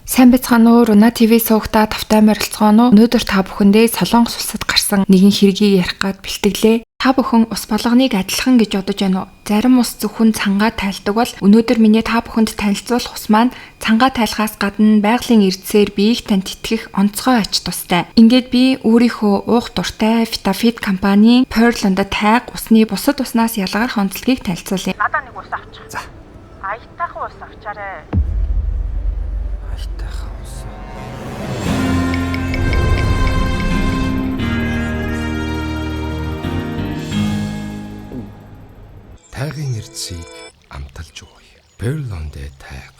Сайн байцгаана уу? Руна ТV суугтаа тавтай морилцгооно. Өнөөдөр та бүхэндээ Солонгос улсад гарсан нэгэн хэргийг ярих гад бэлтгэлээ. Та бүхэн ус болгоныг адилхан гэж бодож байна уу? Зарим ус зөвхөн цангаа тайлдаг бол өнөөдөр миний та бүхэнд танилцуулах ус маань цангаа тайлахаас гадна байгалийн эрдэсээр биеийг танд итгэх онцгой ач тустай. Ингээд би өөрийнхөө уух дуртай Vitafit компанийн Pearl-онд тайг усны бусад уснаас ялгарх онцлогийг танилцуулъя. Надаа нэг ус авчих. За. Аятайхан ус авчаарэ. Аятайхан ус. Тайгын эрдэсийг амталж ууя. Перлонде тайг.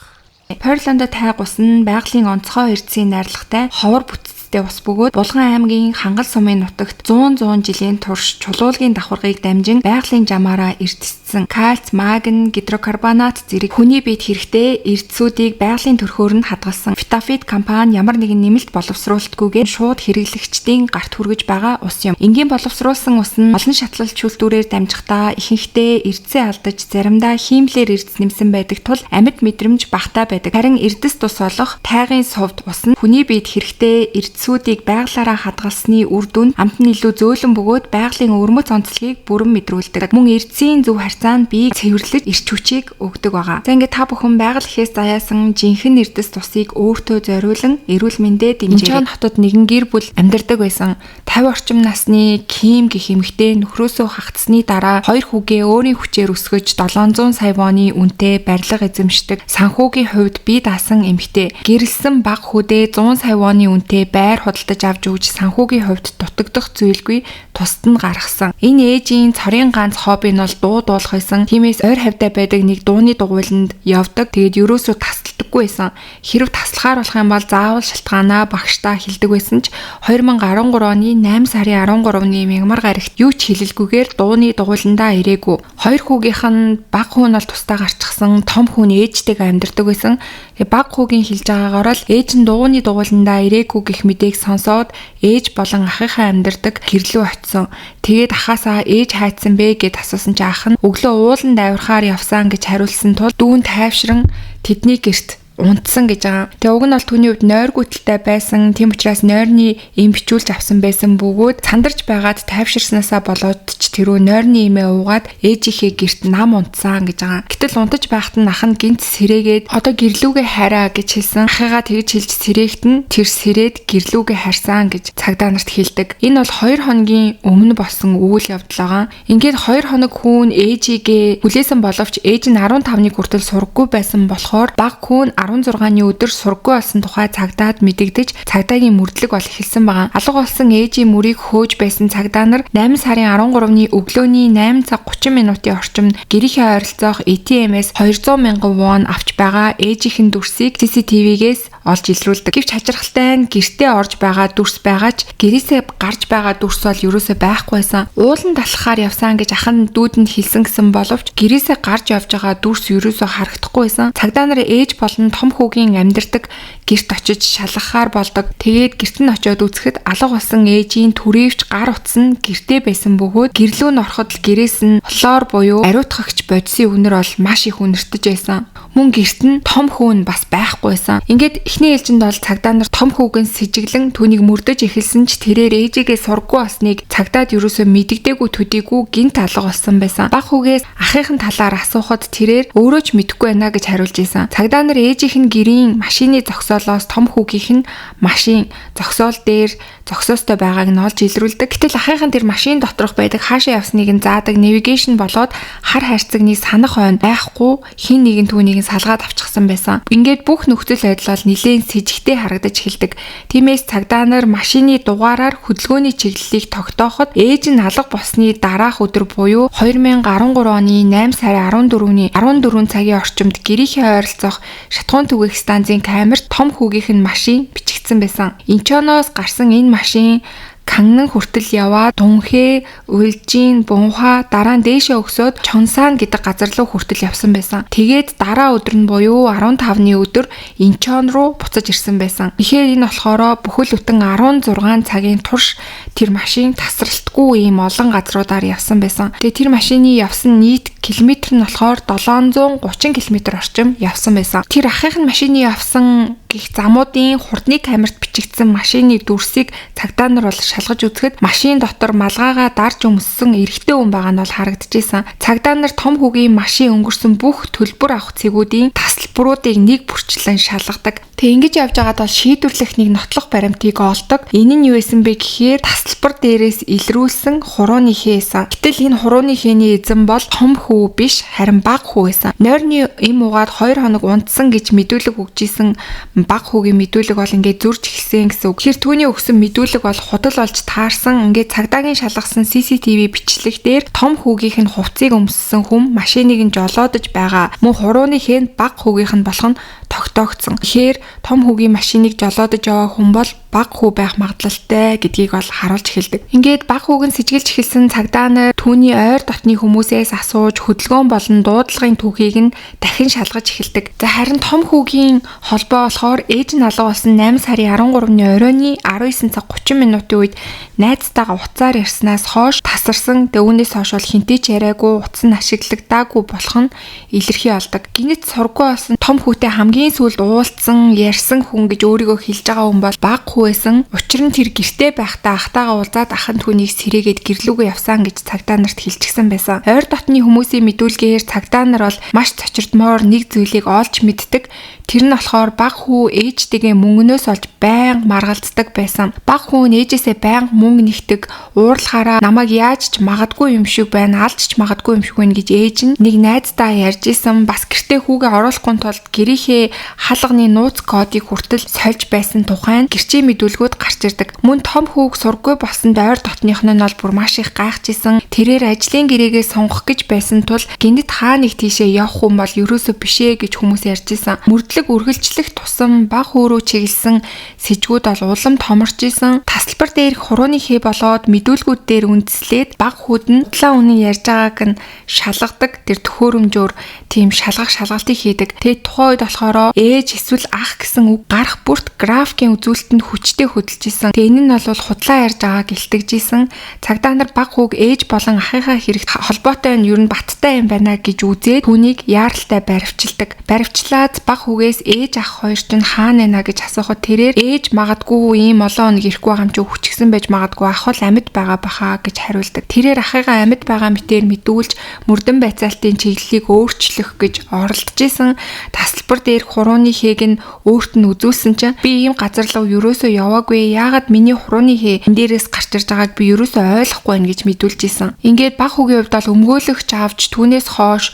Pearl-онд тайг ус нь байгалийн онцгой эрдэсийн найрлагатай ховор бүтцтэй ус бөгөөд Булган аймгийн Хангал сумын нутагт 100 жилийн турш чулуулгийн давхаргыг дамжин байгалийн жамаараа эрдэссэн кальц, магн, гидрокарбонат зэрэг хүний биед хэрэгтэй эрдэсүүдийг байгалийн төрхөөр нь хадгалсан. Vitafit компани ямар нэгэн нэмэлт боловсруулалтгүйгээр шууд хэрэглэгчдийн гарт хүргэж байгаа ус юм. Энгийн боловсруулсан ус нь олон шатлал чүүлтүүрээр дамжихдаа ихэнхдээ эрдэсээ алдаж заримдаа хиймлээр эрдэс нэмсэн байдаг тул амьд мэдрэмж багатай байдаг. Харин эрдэс тус болох тайгын сувд ус нь хүний биед хэрэгтэй эрдэсүүдийг байгалаараа хадгалсны үр дүнд амт нь илүү зөөлөн бөгөөд байгалийн өвөрмөц онцлогийг бүрэн мэдрүүлдэг. Мөн эрдэсийн зөв харьцаа нь биеийг цэвэрлэж эрч хүчийг өгдөг байгаа. За ингээд та бүхэн байгаль ихээс заяасан жинхэнэ эрдэс тусыг өөртөө зориулан эрүүл мэндээ дэмжээрэй. Инчон хотод нэгэн гэр бүл амьдардаг байсан. 50 орчим насны Ким гэх эмэгтэй нөхрөөсөө хахацсны дараа хоёр хүүгээ өөрийн хүчээр өсгөж 700 сая воны үнэтэй барилга эзэмшдэг. Санхүүгийн хувьд бие даасан эмэгтэй. Гэрэлсэн баг хүүдээ 100 сая воны үнэтэй байр худалдаж авч өгч санхүүгийн хувьд дутагдах зүйлгүй тусад нь гаргасан. Энэ ээжийн цорын ганц хобби нь бол дуу дуулах байсан. Тиймээс ойр хавьтай байдаг нэг дууны дугуйланд явдаг. Тэгээд ерөөсөө тасалдаггүй байсан. Хэрв таслахаар болох юм бол заавал шалтгаанаа багштаа хэлдэг байсан ч 2013 оны 8 сарын 13-ны мягмар гарагт юу ч хэлэлгүйгээр дууны дугуйландаа ирээгүй. Хоёр хүүгийнх нь баг хүн бол тусдаа гарчихсан, том хүн ээжтэйгээ амьдардаг байсан. Тэгээ баг хүүгийн хэлж байгаагаар л ээж нь дууны дугуйландаа ирээгүй гэх мэдээг сонсоод ээж болон ахынхаа амьдардаг гэрлүү очисон. Тэгээд ахаасаа ээж хайцсан бэ гэд асуусан чи ах нь өглөө ууланд авирахаар явсан гэж хариулсан тул дүүн тайвшран тэдний гэрт унтсан гэж байгаа. Тэгээ уг нь бол түүний хувьд нойргүйдэлтэй байсан. Тийм учраас нойрны эм бичүүлж авсан байсан бөгөөд сандарч байгаад тайвширснаасаа болоод ч тэрөө нойрны эмээ уугаад ээжийнхээ гэрт нам унтсан гэж байгаа. Гэтэл унтаж байхад нь ах нь гинт сэрээгээд одоо гэрлүүгээ хайраа гэж хэлсэн. Ахыгаа тэгж хэлж сэрээхт нь тэр сэрээд гэрлүүгээ харсан гэж цагдаа нарт хэлдэг. Энэ бол 2 хоногийн өмнө болсон үйл явдал байгаа. Ингээд 2 хоног хүүн ээжигээ хүлээсэн боловч ээж нь 15-ны хүртэл сургаггүй байсан болохоор баг хүүн 16-ны өдөр сургаггүй болсон тухай цагдаад мэдэгдэж цагдаагийн мөрдлөг бол эхэлсэн байгаа. Алга болсон ээжийн мөрийг хөөж байсан цагдаа нар 8 сарын 13-ны өглөөний 8 цаг 30 минутын орчимд гэрийнхээ ойролцоох ATM-ээс 200 мянган вон авч байгаа ээжийнх нь дүрсийг CCTV-гээс олж илрүүлдэг. Гэвч хачирхалтай нь гэртээ орж байгаа дүрс байгаа ч гэрээсээ гарч байгаа дүрс бол ерөөсөө байхгүй байсан. Ууланд алхахаар явсан гэж ах нь дүүдэнд хэлсэн гэсэн боловч гэрээсээ гарч явж байгаа дүрс ерөөсөө харагдахгүй байсан. Цагдаа нар ээж болон том хүүгийн амьдардаг гэрт очиж шалгахаар болдог. Тэгээд гэрт нь очиод үзэхэд алга болсон ээжийн түрээвч гар утас нь гэртээ байсан бөгөөд гэрлүү нь ороход л гэрээс нь хлор буюу ариутгагч бодисын үнэр бол маш их үнэртэж байсан. Мөн гэрт нь том хүү нь бас байхгүй байсан. Ингээд эхний ээлжинд бол цагдаа нар том хүүгэн сэжиглэн түүнийг мөрдөж эхэлсэн ч тэрээр ээжигээ сургаггүй болсныг цагдаад ерөөсөө мэддэггүй төдийгүй гинт алга болсон байсан. Баг хүүгээс ахынхын талаар асуухад тэрээр өөрөө ч мэдэхгүй байна гэж хариулж исэн. Цагдаа нар ээжийнх нь гэрийн машины зогсоолоос том хүүгийнх нь машин зогсоол дээр зогсоостой байгааг нь олж илрүүлдэг. Гэтэл ахынх нь тэр машин доторх байдаг хаашаа явсныг нь заадаг навигашн болоод хар хайрцагны санах ойн байхгүй хин нэгэн түүнийг нь салгаад авчихсан байсан. Ингээд бүх нөхцөл байдал бол нэлээн сэжигтэй харагдаж эхэлдэг. Тиймээс цагдаа нар машины дугаараар хөдөлгөөний чиглэлийг тогтооход ээж нь алга болсны дараах өдөр буюу 2013 оны 8 сарын 14-ний 14 цагийн орчимд гэрийнхээ ойролцоох шатхуун түгээх станцын камерт том хүүгийнх нь машин бичигдсэн байсан. Инчоноос гарсан энэ машин Каннын хүртэл яваад Дунхэ, Улжин, Бунха дараа нь дээшээ өгсөөд Чонсан гэдэг газар руу хүртэл явсан байсан. Тэгээд дараа өдөр нь буюу 15-ны өдөр Инчон руу буцаж ирсэн байсан. Тэгэхээр энэ болохоор бүхэл бүтэн 16 цагийн турш тэр машин тасралтгүй ийм олон газруудаар явсан байсан. Тэгээд тэр машины явсан нийт километр нь болохоор 730 км орчим явсан байсан. Тэр ахынх нь машины явсан гих замуудын хурдны камерт бичигдсэн машины дүрсийг цагдаа нар бол шалгаж үзэхэд машин дотор малгайгаа дарж өмссөн эрэгтэй хүн байгаа нь бол харагдчихсан. Цагдаа нар том хүүгийн машин өнгөрсөн бүх төлбөр авах цэгүүдийн тасалбаруудыг нэг бүрчлэн шалгадаг. Тэг ингэж явж байгаад бол шийдвэрлэх нэг нотлох баримтыг олдог. Энэ нь юу байсан бэ гэхээр тасалбар дээрээс илрүүлсэн хурууны хээсэн. Гэтэл энэ хурууны хээний эзэн бол том хүү биш, харин бага хүү байсан. Нойрны эм угаад 2 хоног унтсан гэж мэдүүлэг өгч исэн бага хүүгийн мэдүүлэг бол ингээд зөрж эхэлсэн гэсэн үг. Тэгэхээр түүний өгсөн мэдүүлэг бол худал болж таарсан. Ингээд цагдаагийн шалгасан CCTV бичлэг дээр том хүүгийнх нь хувцсыг өмссөн хүн машиныг нь жолоодож байгаа. Мөн хурууны хэн бага хүүгийнх нь болох нь тогтоогдсон. Тэгэхээр том хүүгийн машиныг жолоодож яваа хүн бол бага хүү байх магадлалтай гэдгийг бол харуулж эхэлдэг. Ингээд бага хүүг нь сэжиглэж эхэлсэн цагдаа нар түүний ойр дотны хүмүүсээс асууж хөдөлгөөн болон дуудлагын түүхийг нь дахин шалгаж эхэлдэг. За харин том хүүгийн холбоо болохоор ээж нь алга болсон 8 сарын 13-ны оройн 19 цаг 30 минутын үед найзтайгаа утсаар ярьснаас хойш тасарсан. Тэгээ үүнээс хойш бол хинтээ ч яриаггүй, утас нь ашиглагдаагүй болох нь илэрхий болдог. Гинэт сургуу болсон том хүүтэй хамгийн сүүлд уулзсан, ярьсан хүн гэж өөрийгөө хэлж байгаа хүн бол бага хүү байсан. Учир нь тэр гэртээ байхдаа ахтайгаа уулзаад ах нь түүнийг сэрээгээд гэрлүүгээ явсан гэж цагдаа нарт хэлчихсэн байсан. Ойр дотны хүмүүсийн мэдүүлгээр цагдаа нар бол маш цочирдмоор нэг зүйлийг олж мэддэг. Тэр нь болохоор бага хүү ээжтэйгээ мөнгнөөс олж байнга маргалддаг байсан. Бага хүү нь ээжээсээ байнга мөнгө нэгтэг, уурлахаараа намайг яаж ч магадгүй юм шиг байна, алж ч магадгүй юм шиг байна гэж ээж нь нэг найздаа ярьж исэн. Бас гэртээ хүүгээ оруулахгүй тулд гэрийнхээ хаалганы нууц кодыг хүртэл сольж байсан тухай нь гэрчийн мэдүүлгүүд гарч ирдэг. Мөн том хүүг сурггүй болсонд ойр дотных нь бол бүр маш их гайхаж исэн. Тэрээр ажлын гэрээгээ сонгох гэж байсан тул гинэт хаа нэг тийшээ явах хүн бол ерөөсөө бишээ гэж хүмүүс ярьж исэн. Мөрдлөг үргэлжлэх тусам бага хүү рүү чиглэсэн сэжгүүд бол улам томорч исэн. Тасалбар дээрх хурууны хээ болоод мэдүүлгүүд дээр үндэслээд бага хүүд нь худлаа үнэн ярьж байгааг нь шалгадаг. Тэр төхөөрөмжөөр тийм шалгах шалгалтыг хийдэг. Тэгээд тухайн үед болохоор ээж эсвэл ах гэсэн үг гарах бүрт графикийн үзүүлэлтэнд хүчтэй хөдөлж исэн. Тэгээд энэ нь бол худлаа ярьж байгааг илтгэж исэн. Цагдаа нар бага хүүг ээж болон ахынхаа хэрэгт холбоотой нь ер нь баттай юм байна гэж үзээд түүнийг яаралтай баривчилдаг. Баривчлаад бага хүүгээс ээж ах хоёр чинь хаана байна гэж асуухад тэрээр ээж магадгүй ийм олон хоног ирэхгүй байгаа юм чи хүчгсэн байж магадгүй ах бол амьд байгаа баха гэж хариулдаг. Тэрээр ахыгаа амьд байгаа мэтээр мэдүүлж мөрдөн байцаалтын чиглэлийг өөрчлөх гэж оролдож исэн. Тасалбар дээр хурууны хээг нь өөрт нь үзүүлсэн чинь би ийм газар руу ерөөсөө яваагүй. Яагаад миний хурууны хээ энэ дээрээс гарч ирж байгааг би ерөөсөө ойлгохгүй байна гэж мэдүүлж исэн. Ингээд баг хүүгийн хувьд бол өмгөөлөгч авч түүнээс хойш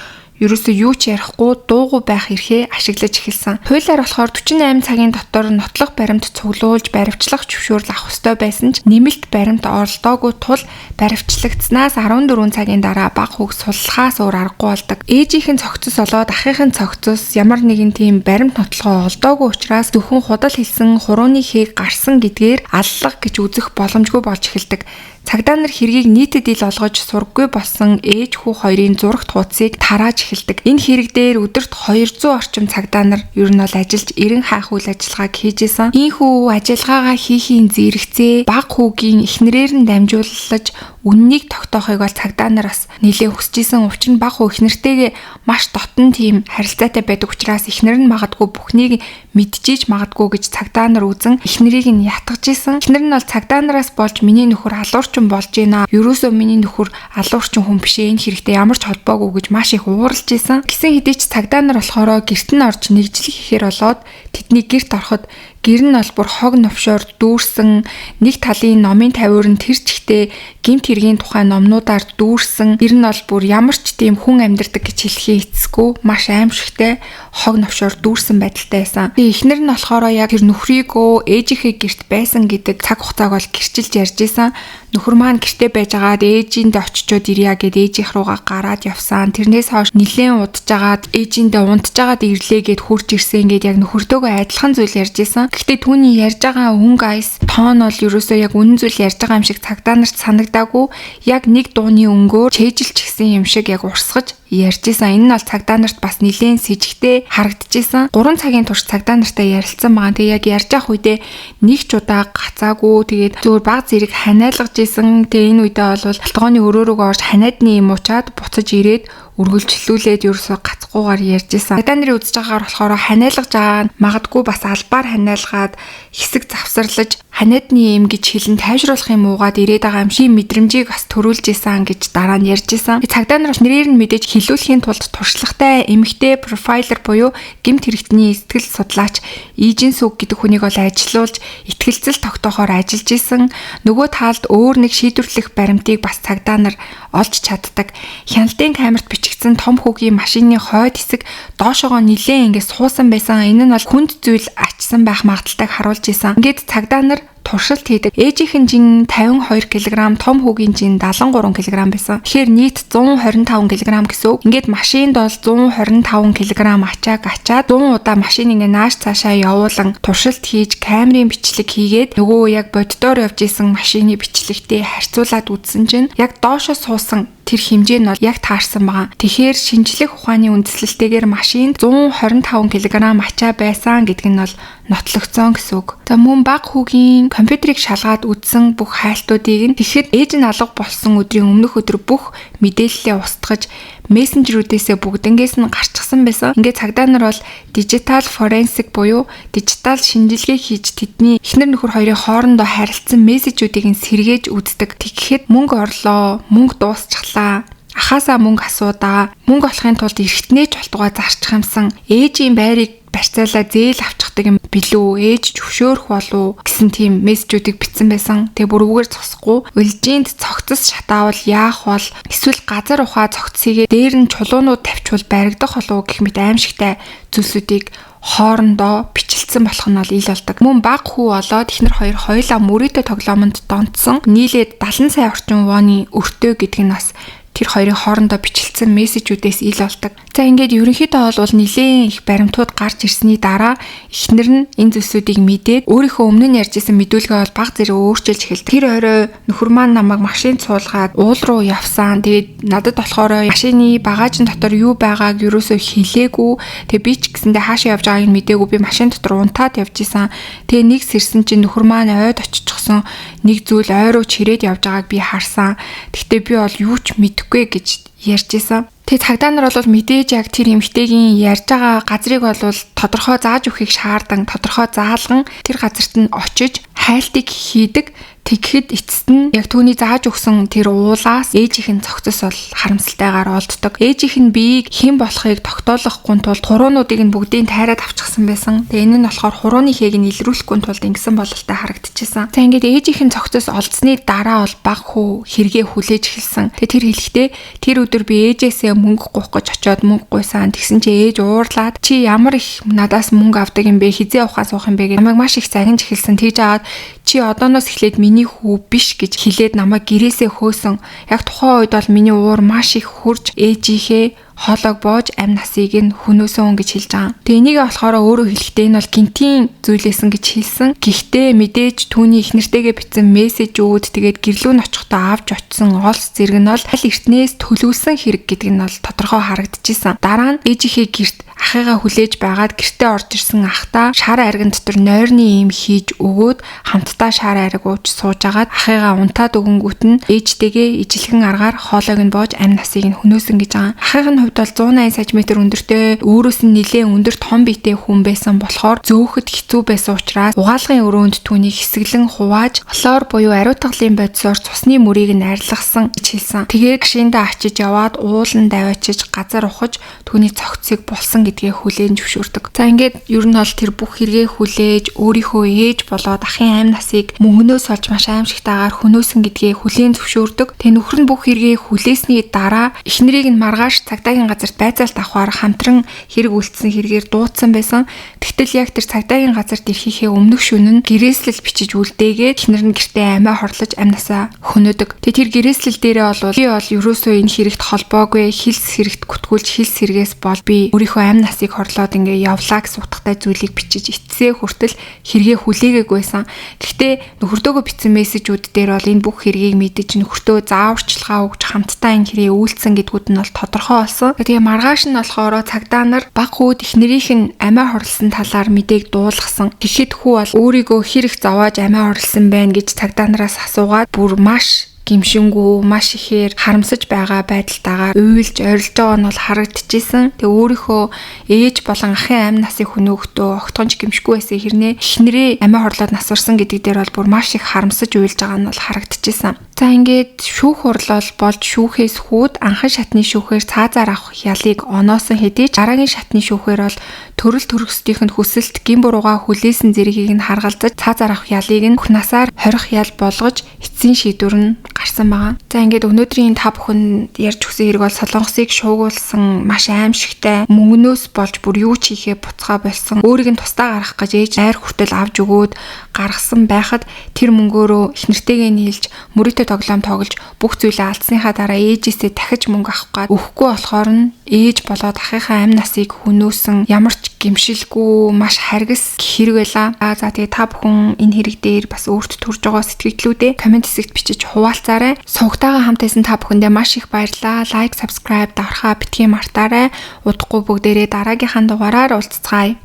ерөөсөө юу ч ярихгүй дуугүй байх эрхээ ашиглаж эхэлсэн. Хуулиар болохоор 48 цагийн дотор нотлох баримт цуглуулж баривчлах зөвшөөрөл авах ёстой байсан ч нэмэлт баримт оролдоогүй тул баривчлагдсанаас 14 цагийн дараа бага хүүг суллахаас өөр аргагүй болдог. Ээжийнх нь цогцос олоод ахынх нь цогцос ямар нэгэн тийм баримт нотлохоо олдоогүй учраас зөвхөн худал хэлсэн хурууны хээг гарсан гэдгээр аллага гэж үзэх боломжгүй болж эхэлдэг. Цагдаа нар хэргийг нийтэд ил олгож сурггүй болсон ээж хүү хоёрын зурагт хуудсыг тарааж эхэлдэг. Энэ хэрэг дээр өдөрт 200 орчим цагдаа нар ер нь бол ажиллаж эрен хайх үйл ажиллагааг хийж исэн. Ийхүү ажиллагаагаа хийхийн зэрэгцээ баг хүүгийн эхнэрээр нь дамжууллаж үннийг тогтоохыг бол цагдаа нар бас нэлээд хүсэж исэн. Учир нь баг хүү эхнэртэйгээ маш дотн тийм харилцаатай байдаг учраас эхнэр нь магадгүй бүхнийг мэдчихэж магадгүй гэж цагдаа нар үзэн эхнэрийг нь ятгаж исэн. Эхнэр нь бол цагдаа нараас болж миний нөхөр алуурчин болж байна. Ерөөсөө миний нөхөр алуурчин хүн биш ээ. Энэ хэрэгтэй ямар ч холбоогүй гэж маш их ууралж исэн. Гисэн хэдий ч цагдаа нар болохоор гэрт нь орж нэгжлэх ихээр болоод тэдний гэрт ороход гэр нь бол бүр хог новшоор дүүрсэн, нэг талын номын тавиур нь тэр чигтээ гэмт хэргийн тухай номнуудаар дүүрсэн. Гэр нь бол бүр ямар ч тийм хүн амьдардаг гэж хэлэхээ эцэсгүй маш аимшигтай хог новшоор дүүрсэн байдалтай байсан. Тэгээ эхнэр нь болохоор яг тэр нөхрийгөө ээжийнхээ гэрт байсан гэдэг цаг хугацааг бол гэрчилж ярьж исэн. Нөхөр маань гэртээ байжгаад ээжиндээ очичоод ирья гэд ээжийнх руугаа гараад явсан. Тэрнээс хойш нилээн удажгаад ээжиндээ унтжгаад ирлээ гэд хурж ирсэн гэд яг нөхөртөөгөө адилхан зүйл ярьж исэн. Гэхдээ түүний ярьж байгаа өнгө айс тоон бол ерөөсөө яг үнэн зүйл ярьж байгаа юм шиг цагдаа нарт санагдаагүй. Яг нэг дууны өнгөөр чэйжилч гисэн юм шиг яг урсгаж ярьж исэн. Энэ нь бол цагдаа нарт бас нилээн сэжигтэй харагдчихсэн. 3 цагийн турш цагдаа нартай ярилцсан байгаа. Тэгээ яг ярьж явах үедээ нэг ч удаа гацаагүй. Тэгээд зүгээр баг зэрэг ханиалгаж исэн. Тэгээ энэ үедээ бол алтгооны өрөөрөөгөө орж ханиадны юм уучаад буцаж ирээд үргэлжлүүлээд ерөөсөө гацхгүй чадахгүйгээр ярьж исэн. Цагдаа нарын үзэж байгаагаар болохоор ханиалгаж байгаа нь магадгүй бас албаар ханиалгаад хэсэг завсарлаж ханиадны юм гэж хэлэн тайвшруулах юм уугаад ирээд байгаа юм шиг мэдрэмжийг бас төрүүлж исэн гэж дараа нь ярьж исэн. Цагдаа нар нэрээр нь мэдээж хилүүлэхийн тулд туршлагатай эмэгтэй профайлер буюу гэмт хэрэгтний сэтгэл судлаач Ижин Сүг гэдэг хүнийг бол ажилуулж итгэлцэл тогтоохоор ажиллаж исэн. Нөгөө талд өөр нэг шийдвэрлэх баримтыг бас цагдаа нар олж чаддаг. Хяналтын камерт бичигдсэн том хүүгийн машины хойд хэсэг доошоогоо нилээн ингээд суусан байсан. Энэ нь бол хүнд зүйл ачсан байх магадaltaйг харуулж исэн. Ингээд цагдаа нар туршилт хийдэг. Ээжийнх нь жин 52 кг, том хүүгийн жин 73 кг байсан. Тэгэхээр нийт 125 кг гэсэн үг. Ингээд машинд бол 125 кг ачааг ачаад 100 удаа машин ингээ нааш цаашаа явуулан туршилт хийж камерын бичлэг хийгээд нөгөө яг боддоор явж исэн машины бичлэгтэй харьцуулаад үзсэн чинь яг доошо суусан тэр хэмжээ нь бол яг таарсан байгаа. Тэгэхээр шинжлэх ухааны үндэслэлтэйгээр машинд 125 кг ачаа байсан гэдг нь бол нотлогдсон гэсэн үг. За мөн баг хүүгийн компьютерийг шалгаад үзсэн бүх хайлтуудыг нь тэгэхэд ээж нь алга болсон өдрийн өмнөх өдөр бүх мэдээллээ устгаж мессенжерүүдээсээ бүгднгээс нь гарчихсан байсан. Ингээд цагдаа нар бол дижитал форенсик буюу дижитал шинжилгээ хийж тэдний эхнэр нөхөр хоёрын хоорондоо харилцсан мессежүүдийг нь сэргээж үздэг. Тэгэхэд мөнгө орлоо, мөнгө дуусчихлаа, ахаасаа мөнгө асуудаа, мөнгө олохын тулд эргэтнээ ч болтугай зарчих юмсан, ээжийн байрыг барьцаалаа зээл авчихдаг юм билүү, ээж зөвшөөрөх болов гэсэн тийм мессежүүдийг бичсэн байсан. Тэгээ бүр үгээр зогсохгүй өлжинд цогцос шатаавал яах бол, эсвэл газар ухаа цогцсийгээ дээр нь чулуунууд тавьчвал баригдах болов гэх мэт аимшигтай зүйлсүүдийг хоорондоо бичлсэн болох нь бол ил болдог. Мөн баг хүү болоод эхнэр хоёр хоёулаа мөрөөдө тоглоомонд донтсон. Нийлээд 70 сая орчим воны өртөө гэдэг нь бас тэр хоёрын хоорондоо бичлсэн мессежүүдээс ил болдог. За ингээд ерөнхийдөө бол нэлээд их баримтууд гарч ирсний дараа эхнэр нь энэ зүйлсүүдийг мэдээд өөрийнхөө өмнө нь ярьж исэн мэдүүлгээ бол баг зэрэг өөрчилж эхэлдэг. Тэр орой нөхөр маань намайг машинд суулгаад уул руу явсан. Тэгээд надад болохоор машины багажын дотор юу байгааг ерөөсөө хэлээгүй. Тэгээд би ч гэсэндээ хаашаа явж байгааг нь мдээгүй. Би машин дотор унтаад явж исэн. Тэгээд нэг сэрсэн чинь нөхөр маань ойд очичихсон. Нэг зүйл ой руу чирээд явж байгааг би харсан. Гэхдээ би бол юу ч мэдэхгүй гэж ярьж исэн. Тэгээ цагдаа нар бол мэдээж яг тэр эмэгтэйгийн ярьж байгаа газрыг бол тодорхой зааж өгөхийг шаардан, тодорхой заалган тэр газарт нь очиж хайлтыг хийдэг. Тэгэхэд эцэст нь яг түүний зааж өгсөн тэр уулаас ээжийнх нь цогцос бол харамсалтайгаар олддог. Ээжийнх нь биеийг хэн болохыг тогтоолохгүй тулд хуруунуудыг нь бүгдийг тайраад авчихсан байсан. Тэгээ энэ нь болохоор хурууны хээг нь илрүүлэхгүй тулд ингэсэн бололтой харагдчихсан. За ингээд ээжийнх нь цогцос олдсны дараа бол баг хүү хэрэгээ хүлээж эхэлсэн. Тэгээ тэр хэлэхдээ тэр өдөр би ээжээсээ мөнгө гуйх гэж очиод мөнгө гуйсан. Тэгсэн чи ээж уурлаад чи ямар их надаас мөнгө авдаг юм бэ? Хизээ ухаан суух юм бэ гэж намайг маш их загинж эхэлсэн. Тэгж аваад чи одооноос эхлээд миний хүү биш гэж хэлээд намайг гэрээсээ хөөсөн. Яг тухайн үед бол миний уур маш их хурж ээжийнхээ хоолойг боож амь насыг нь хөнөөсөн гэж хэлж байгаа. Тэгээ энийг болохоор өөрөө хэлэхдээ энэ бол гинтийн зүйлээсэн гэж хэлсэн. Гэхдээ мэдээж түүний эхнэртэйгээ бичсэн мессежүүд тэгээд гэрлүү нь очихдоо авч очисон олс зэрэг нь бол аль эртнээс төлөвлөсөн хэрэг гэдэг нь бол тодорхой харагдчихсан. Дараа нь ээжийнхээ гэрт ахыгаа хүлээж байгаад гэртээ орж ирсэн ахтаа шар арган дотор нойрны ийм хийж өгөөд хамтдаа шар ариг ууж сууж агаад ахыгаа унтаад өгөнгүүт нь ээжтэйгээ ижилхэн аргаар хоолойг нь боож амь насыг нь хөнөөсөн гэж байгаа. Ахын хувьд бол 180 см өндөртэй өөрөөс нь нэлээд өндөр том биетэй хүн байсан болохоор зөөхөд хэцүү байсан учраас угаалгын өрөөнд түүнийг хэсэглэн хувааж хлор буюу ариутгалын бодисоор цусны мөрийг нь арилгасан гэж хэлсэн. Тэгээд машиндаа ачиж яваад уулан даваачиж газар ухаж түүний цогцсыг булсан гэдгээ хүлээн зөвшөөрдөг. За ингээд ер нь бол тэр бүх хэрэгээ хүлээж өөрийнхөө ээж болоод ахын амь насыг мөнгнөөс олж маш аимшигтайгаар хөнөөсөн гэдгээ хүлээн зөвшөөрдөг. Тэгээ нөхөр нь бүх хэрэгээ хүлээсний дараа эхнэрийг нь маргааш цагдаагийн газарт байцаалт авахар хамтран хэрэг үлдсэн хэрэгээр дуудсан байсан. Тэгтэл яг тэр цагдаагийн газарт ирэхийнхээ өмнөх шөнө нь гэрээслэл бичиж үлдээгээд эхнэр нь гэртээ амиа хорлож амь насаа хөнөөдөг. Тэгээ тэр гэрээслэл дээрээ бол би бол ерөөсөө энэ хэрэгт холбоогүй, хилс хэрэгт гүтгүүлж хилс хэрэгээс бол би өөрийнхөө амь насыг хорлоод ингээ явлаа гэсэн утгатай зүйлийг бичиж эцсээ хүртэл хэрэгээ хүлээгээгүй байсан. Гэхдээ нөхөртөөгөө бичсэн мессежүүд дээр бол энэ бүх хэргийг мэдэж нөхөртөө зааварчилгаа өгч хамтдаа энэ хэрэг үйлдсэн гэдгүүд нь бол тодорхой болсон. Тэгээ маргааш нь болохоор цагдаа нар баг хүүд эхнэрийнх нь амиа хорлсон талаар мэдээг дуулгасан. Тэгэхэд хүү бол өөрийгөө хэрэг зовоож амиа хорлсон байна гэж цагдаа нараас асуугаад бүр маш гимшингүү, маш ихээр харамсаж байгаа байдалтайгаар уйлж орилж байгаа нь бол харагдчихсэн. Тэгээ өөрийнхөө ээж болон ахын амь насын хөнөөгтөө огтхонч гимшгүй байсан хэрнээ эхнэрээ амиа хорлоод нас барсан гэдэг дээр бол бүр маш их харамсаж уйлж байгаа нь бол харагдчихсэн. За ингээд шүүх хурлал болж шүүхээс хүүд анхан шатны шүүхээр цаазаар авах ялыг оноосон хэдий ч дараагийн шатны шүүхээр бол төрөл төрөсдийнх нь хүсэлт гин бурууга хүлээсэн зэргийг нь харгалзаж цаазаар авах ялыг нь бүх насаар хорих ял болгож эцсийн шийдвэр нь гарсан байгаа. За ингээд өнөөдрийн та бүхэн ярьж өгсөн хэрэг бол Солонгосыг шуугуулсан маш аимшигтай мөнгнөөс болж бүр юу ч хийхээ буцгаа болсон. Өөрийг нь тусдаа гаргах гэж ээж найр хүртэл авч өгөөд гаргасан байхад тэр мөнгөөрөө эхнэртэйгээ нийлж мөрөөдөө тоглоом тоглож бүх зүйлээ алдсныхаа дараа ээжээсээ дахиж мөнгө авах гээд өгөхгүй болохоор нь ээж болоод ахынхаа амь насыг хөнөөсөн ямар ч гимшилгүй маш харгас хэрэг байла. За тэгээ та бүхэн энэ хэрэг дээр бас өөрт төрж байгаа сэтгэгдлүүдээ коммент хэсэгт бичиж хуваалцаарай. Сувагтайгаа хамт байсан та бүхэндээ маш их баярлалаа. Лайк, subscribe дарахаа битгий мартаарай. Удахгүй бүгдээрээ дараагийнхаа дугаараар уулзцгаая.